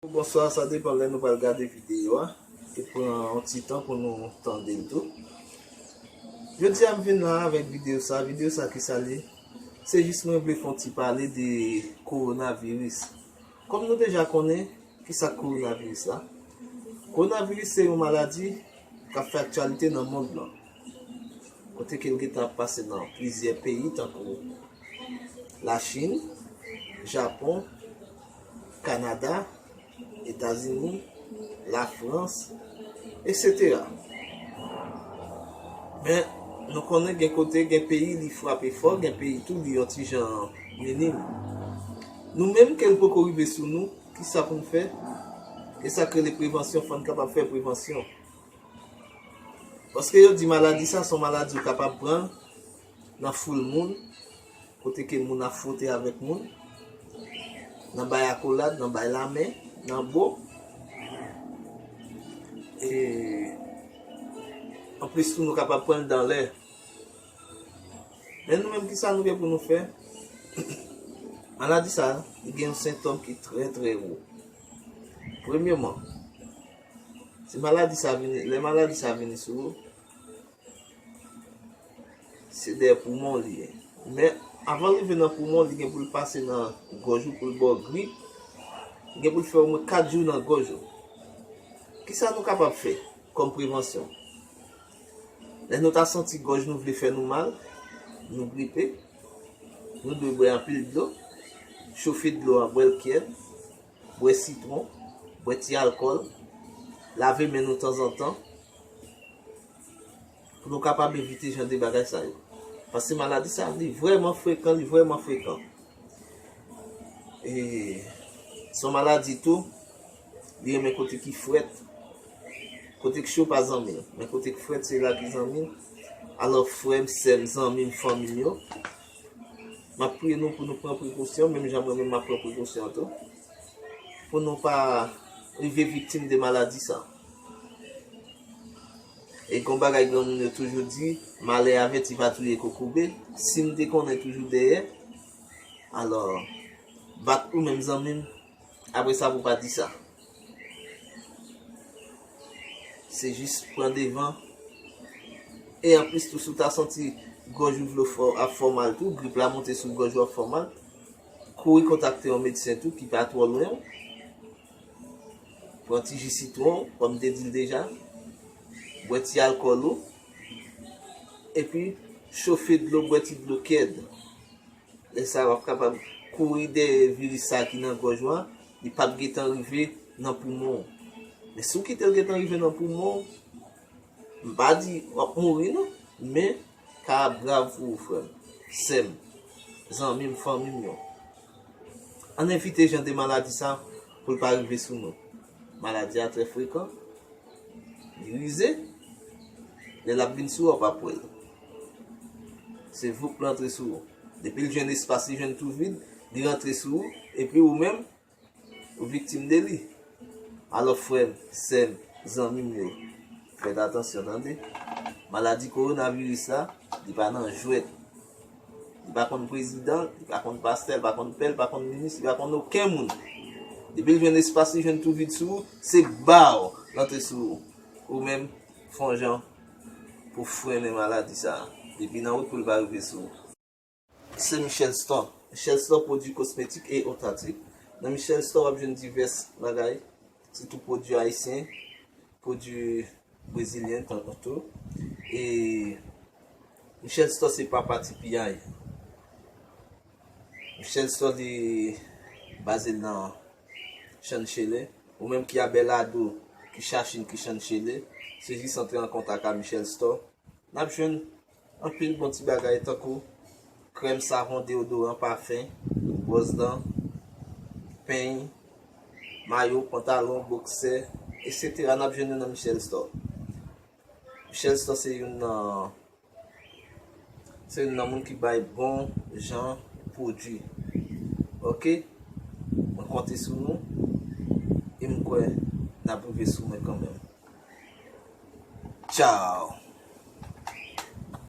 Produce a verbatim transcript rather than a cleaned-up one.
Bonswa, sa depan lè nou pral gade videyo a. E pran yon ti tan pou nou tande l tou. Jodi a m vin la avèk videyo sa. Videyo sa ki sa li? Se jis mwen vle fè yon ti pale de kowonaviris. Kòm nou deja konnen, ki sa kowonaviris la? Kowonaviris se yon maladi k ap fè aktyalite nan mond lan. Kote ke l gentan ap pase nan plizyè peyi, tankou Lachin, Japon, Kanada, Etazini, Lafrans, etsetera. Men, nou konnen gen kote, gen peyi li frape fò, gen peyi tou li yon ti jan minim. Nou menm ke l poko rive sou nou, ki sa pou n fè? E sa k rele prevansyon, fò n kapab fè prevansyon. Paske yo di maladi sa se yon maladi ou kapab pran nan foul moun, kote ke moun ap fwote avèk moun, nan bay akolad, nan bay lamen, nan bo. E anplis tou nou kapab pran l dan lè. Men nou menm, ki sa nou gen pou nou fè? Maladi sa, li gen yon sentòm ki trè, trè wo. Premyeman, si maladi sa vini, lè maladi sa vini sou ou, se dèyè poumon li ye. Men, avan l rive nan poumon, li gen pou l pase nan gòj ou pou l ba w grip. Li gen pou l fè omwen kat jou nan gòj ou. Kisa nou kapab fè kòm prevansyon? Lè nou ta santi gòj nou vle fè nou mal, nou gripe, nou dwe bwè anpil dlo, chofe dlo a, bwè l kyèd, bwè sitwon, bwè ti alkòl, lave men nou tanzantan, pou nou kapab evite jan de bagay sa yo. Paske maladi sa, li vrèman frekan, li vrèman frekan. E se yon maladi tou, li renmen kote ki frèt. Kote k cho pa zanmi l, men kote k frèt se la ki zanmi l. Alò, frè m, sè m, zanmi m, fanmi m yo, m ap priye nou pou nou pran prekosyon, menm jan mwen menm m ap pran prekosyon tou, pou nou pa rive viktim de maladi sa. E gon bagay granmoun yo toujou di, malè avèti pa touye kokobe. Si m te konnen toujou dèyè, alò, bat ou menm zanmi m, apre sa pou pa di sa. Se jis pran devan. E anplis tou, si w ta santi gòj ou vle fò, ap fè w mal tou, grip la monte sou gòj ou ap fè w mal, kouri kontakte yon medsen tou ki pa twò lwen w. Pran ti ji sitwon, kòm m te di l deja. Bwè ti alkòl ou. Epi, chofe dlo, bwè ti dlo kyèd. Lè sa a, w ap kapab kouri dèyè viris sa a ki nan gòj ou a, li p ap gentan rive nan poumon w. Men si w kite l gentan rive nan poumon w, m pa di w ap mouri non, men ka ap grav pou ou, frè m, sè m, zanmi m, fanmi m yo. Ann evite jan de maladi sa pou l pa rive sou nou. Maladi a trè frekan, li rize. Lè l ap vin sou ou, w ap wè l. Se voup l antre sou ou. Depi l jwenn espas, li jwenn tou vid, li rantre sou ou, epi ou menm, ou viktim de li. Alò, frè m, sè m, zanmi m yo, fèt atansyon, tande. Maladi kowonaviris la, li pa nan jwèt. Li pa konn prezidan, li pa konn pastè, li pa konn pè, li pa konn minis, li pa konn okenn moun. Depi l jwenn espas, li jwenn tou vid sou ou, se baw l antre sou ou. Ou menm, fè yon jan pou frennen maladi sa a. Depi nan wout pou l pa rive sou ou. Se Michel Store. Michel Store, pwodui kosmetik e otantik. Nan Michel Store, w ap jwenn divès bagay, sitou pwodui ayisyen, pwodui brezilyen, tankou tou. E Michel Store se papa T P I. Michel Store, li baze l nan Chan Chele. Ou menm ki a Bèlado, ki Chachin, ki Chan Chele, se jis antre an kontak a Michel Store. N ap jwenn anpil bon ti bagay tankou krèm, savon, deyodoran, pafen, bwòs dan, peny, mayo, pantalon, boksè, etsetera. N ap jwenn yo nan Michel Store. Michel Store se youn nan, se youn nan moun ki bay bon jan pwodui. Oke? Mwen konte sou nou e m kwè n ap rive sou mwen kanmenm. Tchao!